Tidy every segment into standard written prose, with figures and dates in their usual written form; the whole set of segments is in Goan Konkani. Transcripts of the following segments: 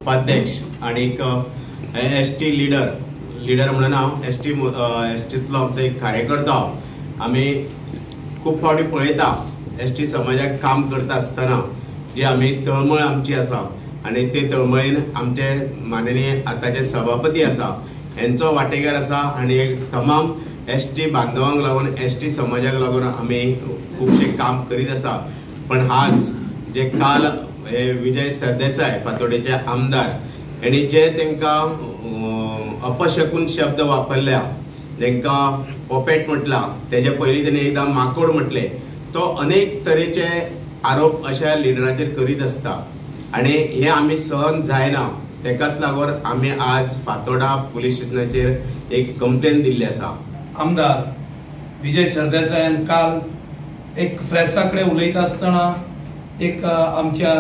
उपाध्यक्ष आणि एस टी लिडर लिडर म्हणून हांव एस टीतलो आमचो एक कार्यकर्तो. आमी खूब फावटी पळयता एस टी समाजाक काम करता आसतना जी आमी तळमळ आमची आसा आनी ते तळमळीन आमचे माननीय आतांचे सभापती आसा हेंचो वांटेकार आसा आनी तमाम एस टी बांधवांक लागून एस टी समाजाक लागून आमी खुबशें काम करीत आसा. पण आज जे काल हे विजय सरदेसाय फातोडेचे आमदार हेणी जे तांकां अपशकून शब्द वापरल्या, तांकां पोपेट म्हटला, तेजे पयलीं तेणी एकदां माकोड म्हटलें, तो अनेक तरेचे आरोप अशा लिडराचेर करीत आसता आनी हे आमी सहन जायना. तेकाच लागून आमी आज फातोडा पुलीस स्टेशनाचेर एक कंप्लेन दिल्ली आसा. आमदार विजय सरदेसायान काल एक प्रेसा कडेन उलयता आसतना एक आमच्या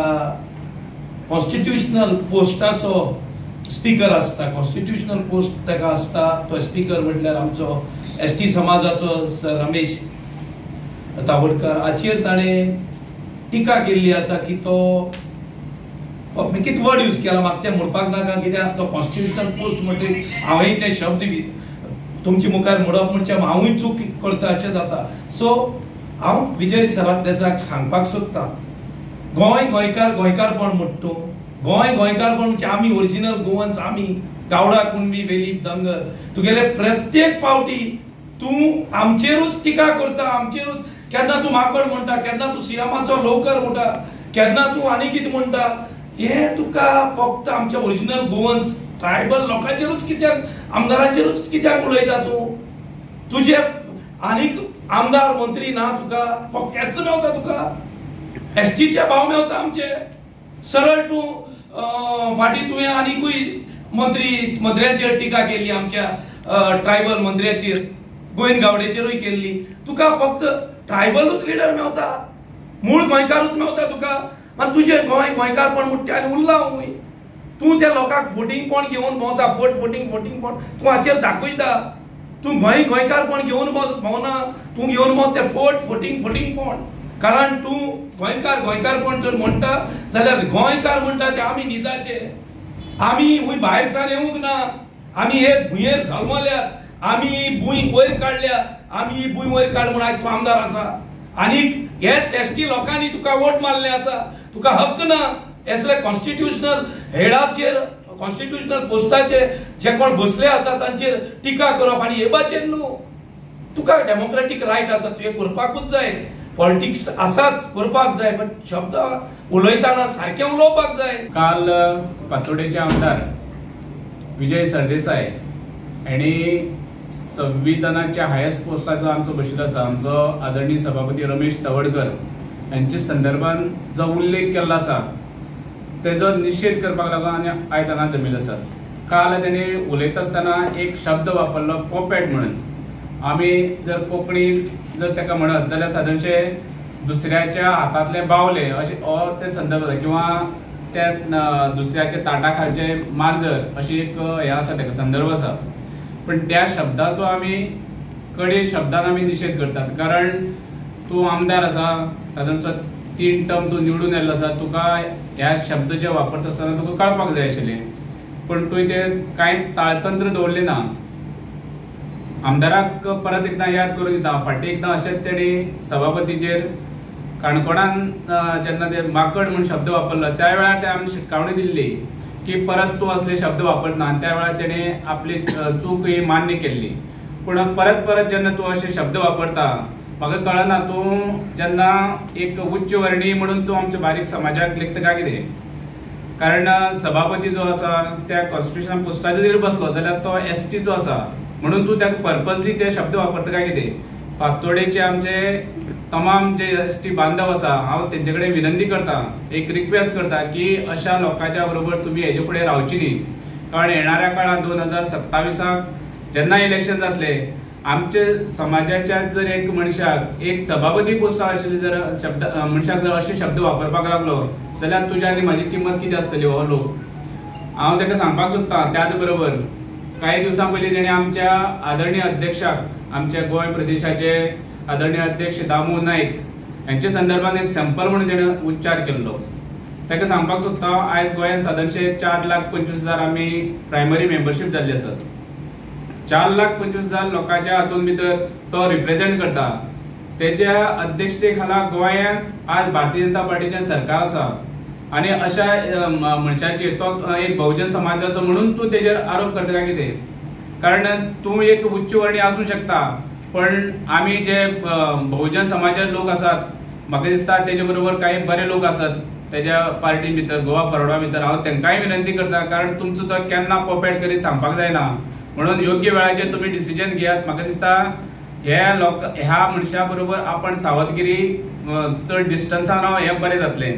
कॉन्स्टिट्युशनल पोस्टाचो स्पीकर आसता, कॉन्स्टिट्युशनल पोस्ट ताका आसता, तो स्पीकर म्हटल्यार आमचो एस टी समाजाचो सर रमेश तावडकर हाचेर ताणें टिका केल्ली आसा की तो कितें वर्ड यूज केला म्हाका तें म्हणपाक नाका, कित्याक तो कॉन्स्टिट्युशनल पोस्ट म्हणटकीर हांवें ते शब्द तुमचे मुखार म्हणप म्हणजे हांवूय चूक करता अशें जाता. सो हांव विजय सरदेसाक सांगपाक सोदतां, गोंय गोंयकार गोंयकारपण म्हणटा तूं, गोंय गोंयकारपण म्हणजे आमी ओरिजिनल गोवन्स, आमी गावडा कुणबी वेलीप धनगर. तुगेले प्रत्येक पावटी तूं आमचेरूच टिका करता, आमचेरूच केन्ना तूं माकड म्हणटा, केन्ना तूं सियामाचो लोकर म्हणटा, केन्ना तूं आनी कितें म्हणटा. हें तुका फक्त आमच्या ओरिजिनल गोवन्स ट्रायबल लोकांचेरूच कित्याक, आमदारांचेरूच कित्याक उलयता तूं? तुजे आनीक आमदार मंत्री ना तुका, फक्त हेच मेवता तुका, एस टीचे भाव मेवता आमचे. सरळ तूं फाटीं तुवें आनिकूय मंत्री मंत्र्यांचेर टिका केल्ली, आमच्या ट्रायबल मंत्र्याचेर गोविंद गावडेचेरूय केल्ली. तुका फक्त ट्रायबलूच लिडर मेवता, मूळ गोंयकारूच मेवता तुका. मात तुजें गोंय गोंयकारपण म्हणटा आनी उरला हूंय तूं त्या लोकांक फोटिंगपण घेवन भोंवता, फोट फोटिंग फोटिंगपण तूं हाचेर दाखयता. तूं गोंय गोंयकारपण घेवन भोंवना, तूं घेवन भोंवता तें फोट फोटिंग फोटिंगपण. कारण तूं गोंयकार गोंयकारपण जर म्हणटा जाल्यार गोंयकार म्हणटा ते आमी निजाचे, आमी हूंय भायर सावन येवंक ना, आमी हे भुंयेर जल्मल्यात, आमी भूंय वयर काडल्या, आमी ही भूंय वयर काड म्हूण आयज तूं आमदार आसा. आनी हेच एस टी लोकांनी तुका वोट मारले आसा, तुका हक्क ना असले कॉन्स्टिट्युशनल हेडाचेर, कॉन्स्टिट्युशनल पोस्टाचेर जे कोण बसले आसा तांचेर टिका करप. आनी हे भाशेन न्हू, तुका डेमोक्रेटीक रायट आसा, तुवें करपाकूच जाय, पॉलिटिक्स आसाच करपाक जाय, बट शब्द उलयतना सारकें उलोवपाक जाय. काल फातोडेचे आमदार विजय सरदेसाय हांणी संविधानाच्या हायेस्ट पोस्टाचो आमचो बशिल्लो आसा, आमचो आदरणीय सभापती रमेश तवडकर हांचे संदर्भान जो उल्लेख केल्लो आसा तेजो निशेध करपाक लागून आनी आयज हांगा जमिल्ले आसात. काल तेणी उलयता आसतना एक शब्द वापरलो पोपेट म्हणून. आमी जर कोंकणीन जर ताका म्हणत जाल्यार सादारणशे दुसऱ्याच्या हातांतले बावले अशें हो ते संदर्भ आसा, किंवा त्या दुसऱ्याच्या ताटा खालचे मांजर अशी एक हें आसा, ताका संदर्भ आसा. पण त्या शब्दाचो आमी कडे शब्दान आमी निशेध करतात, कारण तूं आमदार आसा, सादारणसो 3 टर्म तूं निवडून आयिल्लो आसा, तुका ह्या शब्द जे वापरता आसतना तुका कळपाक जाय आशिल्लें, पण तुवें तें कांय ताळतंत्र दवरलें ना. आमदाराक परत एकदां याद करून दिता, फाटीं एकदां अशेंच तेणी सभापतीचेर काणकोणान जेन्ना ते माकड म्हूण शब्द वापरलो त्या वेळार ते आमी शिटकावणी दिल्ली की परत तूं असले शब्द वापरना, आनी त्या वेळार तेणें आपली चूक ही मान्य केल्ली. पूण परत परत जेन्ना तूं अशे शब्द वापरता म्हाका कळना तूं जेन्ना एक उच्च वर्णीय म्हणून तूं आमच्या बारीक समाजाक लेखता काय कितें? कारण सभापती जो आसा त्या कॉन्स्टिट्युशनल पोस्टाचेर जरी बसलो जाल्यार तो एस टीचो आसा म्हणून तूं ताका पर्पजली ते शब्द वापरता काय कितें? फातोडेचे आमचे तमाम जे एस टी बांधव आसा, हांव तेंचे कडेन विनंती करता, एक रिक्वेस्ट करता की अशा लोकांच्या बरोबर तुमी हेजे फुडें रावची न्ही, कारण येणाऱ्या काळांत 2027 जेन्ना इलेक्शन जातले आमचे समाजाच्या जर एक मनशाक एक सभापती पोस्टार आशिल्ले जर शब्द मनशाक जर अशे शब्द वापरपाक लागलो जाल्यार तुज्या आनी म्हाजी किंमत कितें आसतली हो लोक. हांव ताका सांगपाक सोदता. त्याच बरोबर कांय दिवसां पयलीं तेणें आमच्या आदरणीय अध्यक्षाक, आमच्या गोंय प्रदेशाचे आदरणीय अध्यक्ष दामू नायक हांच्या संदर्भात एक सॅम्पल म्हणून तेणें उच्चार केल्लो. ताका सांगपाक सोदता, आयज गोंयांत सादारणशे 4,25,000 आमी प्रायमरी मेंबरशीप जाल्ली आसात. 4,25,000 लोकांच्या हातून भितर तो रिप्रेझेंट करता. तेच्या अध्यक्षते खाला गोंयांत आज भारतीय जनता पार्टीचें सरकार आसा आनी अशा मनशाचेर तो एक बहुजन समाजाचो म्हणून तूं तेजेर आरोप करता काय कितें? कारण तूं एक उच्च वर्णी आसूं शकता, पण आमी जे बहुजन समाजाचे लोक आसात, म्हाका दिसता तेजे बरोबर कांय बरे लोक आसात तेज्या पार्टी भितर, गोवा फॉरवर्डा भितर. हांव तांकांय विनंती करता, कारण तुमचो तो केन्ना पॉपेट करीत सांगपाक जायना, म्हणून योग्य वेळाचेर तुमी डिसिजन घेयात. म्हाका दिसता हे लोक ह्या मनशा बरोबर आपण सावधगिरी, चड डिस्टन्सान राव, हें बरें जातलें.